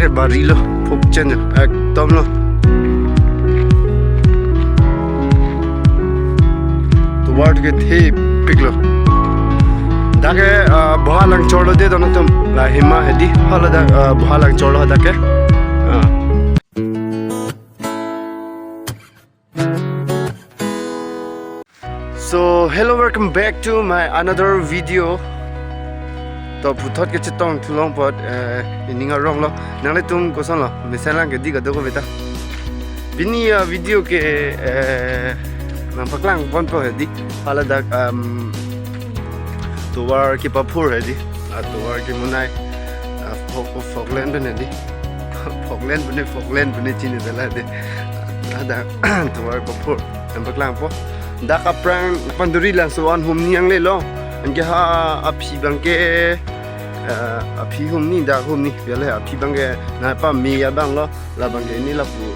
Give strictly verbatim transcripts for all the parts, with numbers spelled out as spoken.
Bari lo, phokchen lo, ekdom lo. Tovar ke thepik lo. Dak ke, ah, boha langchor lo de don atum. La hima hedi, hala dak, ah, boha langchor lo dak ke. Ah. So, hello, welcome back to my another video. To puthot kechetong thulong apot, eh, ining arong lo. Nanglitum koson lo, mesen lang ke di kadokave ta. Pini a video ke, eh, nangpaklang ponpo hedi. Hala dak, um, tovar kepaphur hedi. Ah, tovar kemonai. Ah, Fok-, Falkland pen hedi. Falkland pen, Falkland pen chinidetlo hedi. Hala dak tovar paphur. Nangpaklangpo. Dak aphrang panduri langso-an humni angle lo. Anke ha aphi abang ke, eh, aphi humni, dak humni. Biale aphi abang ke nangpame abang lo. Labang ke ini lapu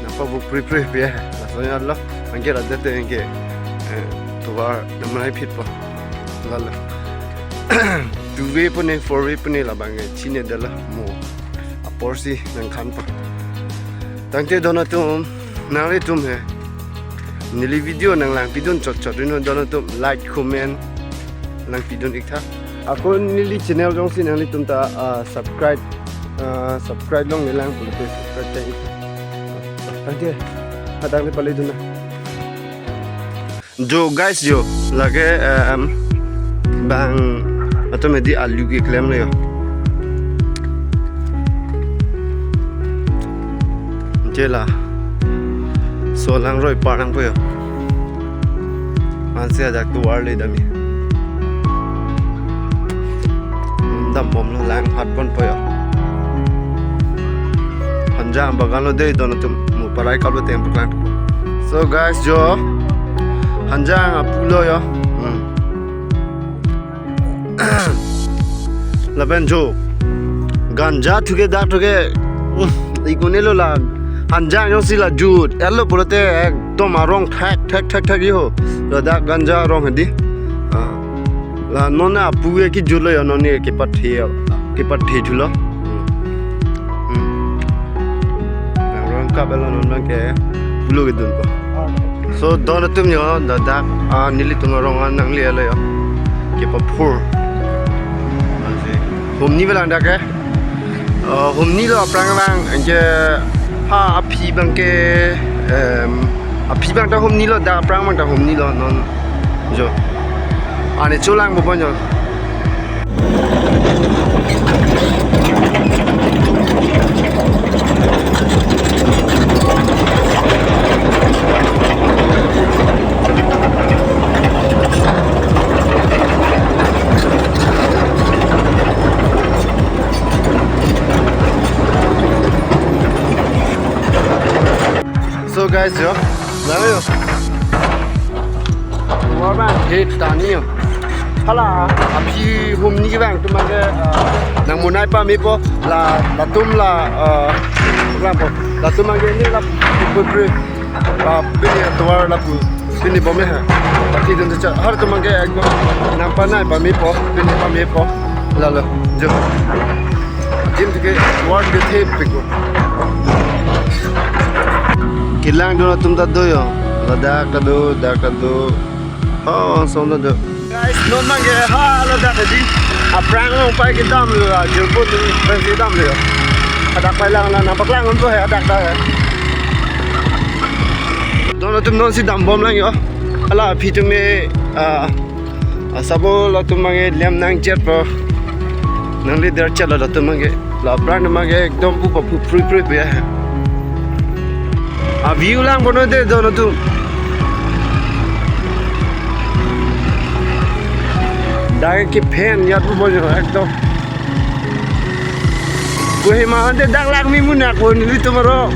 nangpavuk pripri pu ya. Laso ya lo. Anke ladak te anke, eh, tovar nangmonai phitpo. Lalo. Two way pu ne, four way pu ne labang ke chinidetlo mo. Apor si nangkhanpo. Tangte don atum, nanglitum he. Neli video nanglangpidun chotchot rin ho don atum, like, comment, langpidun ik tha. Ako neli channel jongsi nanglitum ta, ah, subscribe, ah, subscribe longle lang pulote subscribe ta ik tha. Tangte, hadak le paledun nang. Jo guys jo, lake, em, bang atum hedi alu keklem lo jo. Jela. So langroi parnangpo jo. Ansi ajak tovar le dam-i. Dambom lo, lang hat ponpo jo. Hanjang bagan lo de don atum, mo parai kap lo teng paklang. So guys jo, hanjang apu lo jo. Hmm. Lapen jo. Ganja thuke dak thuke. Hmm. Ikone lo la. Hanjang jongsi la jut. Elo pulote ekdom arong thek thek thek thek iho. Ladak ganja arong hedi. Ah. La non apu ke kejut lo jo, non ke kepathe, kepathe thulo. Hmm. Nang rong kap lo non abang ke pulo kedunpo. So don atum jo, ladak, ah, nelitum arong an nangle lo jo. Kepaphur. Humni belang dak ke. Eh, humni lo aphrang abang, anke ha aphi abang ke, em, aphi abang ta humni lo, dak aphrang abang ta humni lo non. Jo. Ani cholangpo bon jo. So guys, jo, lalo jo. Tovar abang, he tani jo. Hala, aphi humni abang atum abang ke, ah, nangmonai pamepo, la, latum la, ah, lapo, latum abang ke ini la, putri. Ah, pini tovar lapu, pini bom ya. Pati dun cha, har atum abang ke ekdom nangpanai pamepo, pini pamepo. Lalo, jo. Jim thuke tovar ke thepik lo. Kelang dun atum ta do jo. Ladak ta do, dak ta do. Oh, so na do. Guys, non abang ke ha ladak hedi. Aphrang along pai kedam lo, ajol po tu pen kedam lo. Hadak pai lang na, nangpaklang un po he, hadak ta he. Don atum nonsi dambom lang jo. Hala aphi atum me, ah, asabo latum abang ke lem nangchetpo. Nangle der chet lo latum abang ke. La aphrang atum abang ke ekdom pu paphur prui prui pu ya. A view lang bono de don atum. Dak ke phen yat pu bono ekdom. Kohima ante dak lang mi munak pon nelitum arong.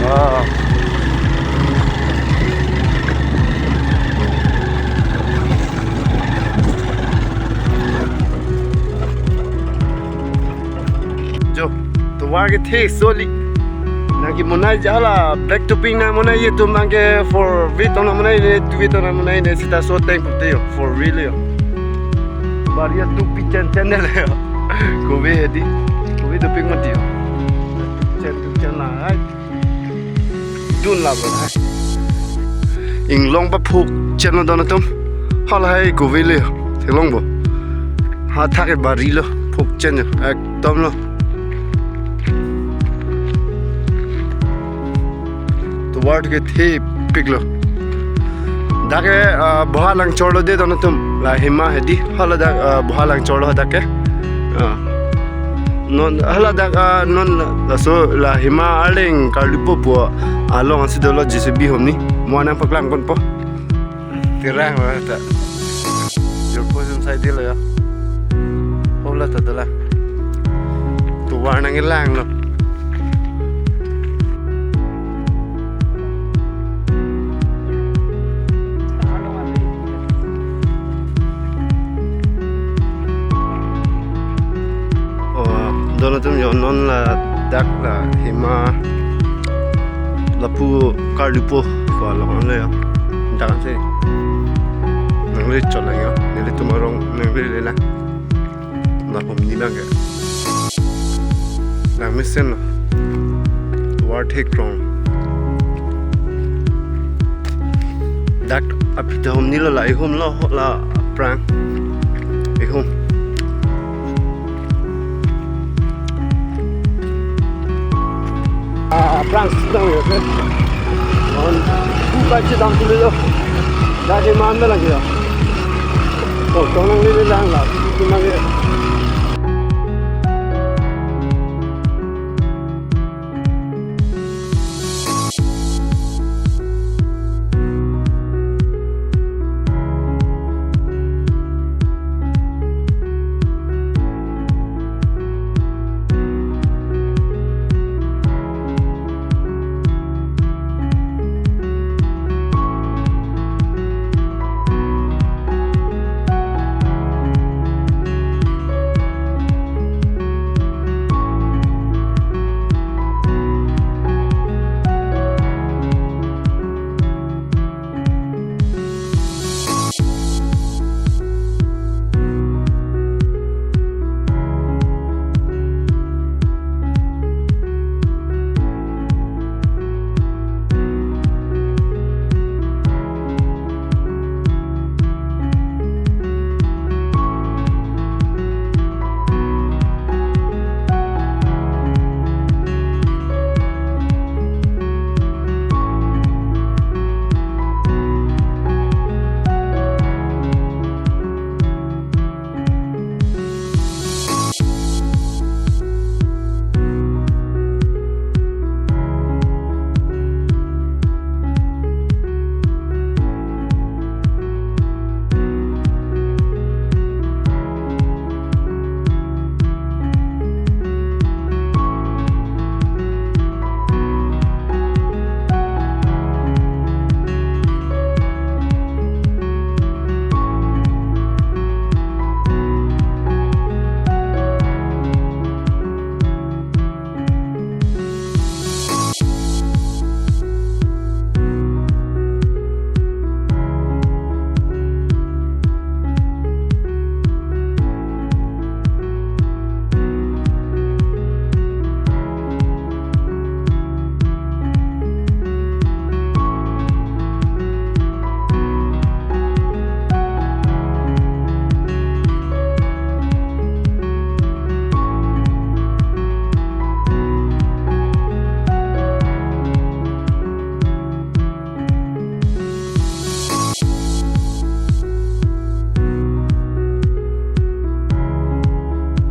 Ah. Jo, tovar kethe soli. Nangkemonai ja hala, black topping nangmonai itum abang ke four way tong nangmonai ne, two way tong nangmonai ne, seta so teng pute jo, four way le jo. Bari atopi chen chen le jo. Kove hedi, kove topping mati jo. Chena hai. Dun la bo hai. Inglong paphuk chen lo don atum. Hala hai kove le. Theklong bo. Ha thak ke bari lo. Phuk chen lo. Ekdom lo. Tovar ke thepik lo. Dak ke, ah, boha lang chorlo de don atum. La hima hedi. Hala dak, ah, boha lang chorlo dak ke. Ah. Non, hala dak, ah, non, laso la hima arleng karlupo pu along ansi dolo J C B humni. Mo nangpaklang ponpo. Terang lo ta. Jurpo sum sai dilo ya. Hola ta dola. Tovar nangkelang lo. Oh, don atum yo non ladak la hima lapu karlupo ko along le yo. Dak si. Nangli chot lang yo. Nelitum arong nangli le lang. La humni bang ke. Lang mesen lo. Tovar thekrong. Dak aphi ta humni lo la ihum lo ho la aphrang. Ihum. Ah, aphrang sedang ya, ke. On, buka aja dam dulu lo. Dak ke mana lagi ya? Oh, tong nanglele lang la. Itu mana ya?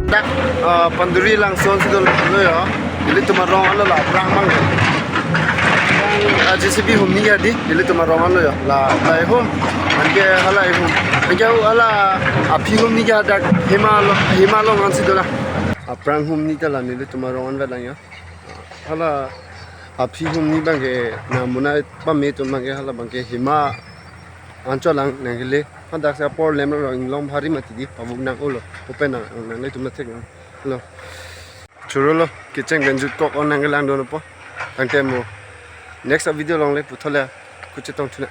Dak, ah, Panduri Langso si dolo ya. Ilitum arong anlo la aphrang bang. Ah, J C B humni ya di, ilitum arong anlo ya. La, la ihum. Anke hala ihum. Anke hala aphi humni ya dak hima lo, hima along ansi dola. Aphrang humni ta la nelitum arong an velang ya. Hala aphi humni bang ke na muna pame atum bang ke hala bang ke hima anchot lang nangkele. Hadak si apor lem lo inglong bhari mati di pavuk nang ulo. Open nang nang nelitum na thek nang lo. Choro lo, kecheng pen jutkok on nangkelang dopo. Tangte mo. Next video along le puthot le kuchetong thuna.